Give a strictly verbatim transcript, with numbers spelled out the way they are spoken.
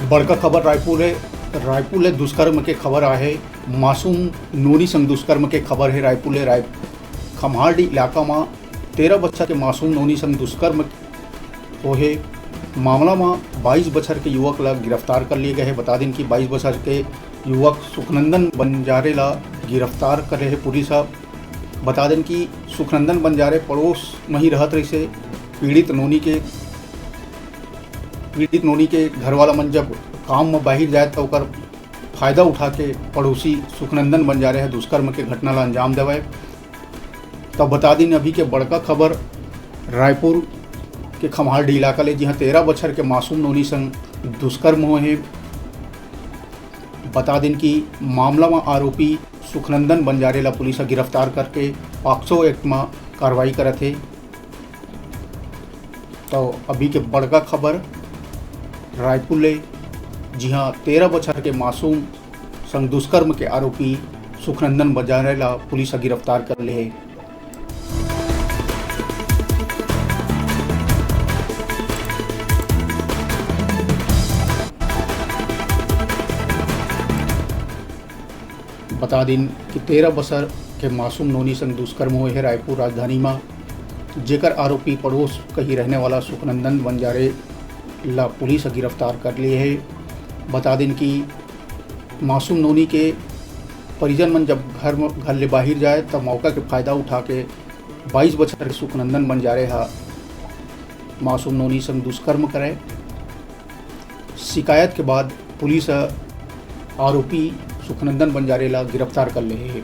बड़का खबर रायपुर ले, रायपुर ले दुष्कर्म के खबर आहे। मासूम नोनी संग दुष्कर्म के खबर हे। रायपुर ले राय-, खम्हारडीह इलाका म तेरह बछर के मासूम नोनी संग दुष्कर्म होहे मामला म बाईस बछर के युवक ला गिरफ्तार कर लिए गए हे। बता दिन कि बाईस बछर के युवक सुखनंदन बंजारे ला गिरफ्तार करे हे पुलिस ह। बता दिन कि सुखनंदन बंजारे पड़ोस म ही रहत रहिसे। पीड़ित नोनी के, पीड़ित नोनी के घरवाला मन जब काम म बाहिर जाए त ओकर फायदा उठा के पड़ोसी सुखनंदन बंजारे ह दुष्कर्म के घटना ला अंजाम देवय। त बता दिन अभी के बड़का खबर रायपुर के खम्हारडीह इलाका ले, जिहां तेरह बछर के मासूम नोनी संग दुष्कर्म होए हे। बता दिन कि मामला म आरोपी सुखनंदन बंजारे ला पुलिस ह गिरफ्तार करके पॉक्सो एक्ट म कार्रवाई करत हे। तो अभी के बड़का खबर रायपुर ले, जिहां तेरह बछर के मासूम संग दुष्कर्म के आरोपी सुखनंदन बंजारे ला पुलिस ह गिरफ्तार कर ले हे। बता दिन कि तेरह बछर के मासूम नोनी संग दुष्कर्म होए हे रायपुर राजधानी म, जेकर आरोपी पड़ोस कही रहने वाला सुखनंदन बंजारे ला पुलिस ह गिरफ्तार कर लिए हे। बता दिन कि मासूम नोनी के परिजन मन जब घर म, घर ले बाहिर जाए, त मौका के फायदा उठा के बाईस बछर के सुखनंदन बंजारे ह मासूम नोनी संग दुष्कर्म करे। शिकायत के बाद पुलिस ह आरोपी सुखनंदन बंजारे ला गिरफ्तार कर ले हे।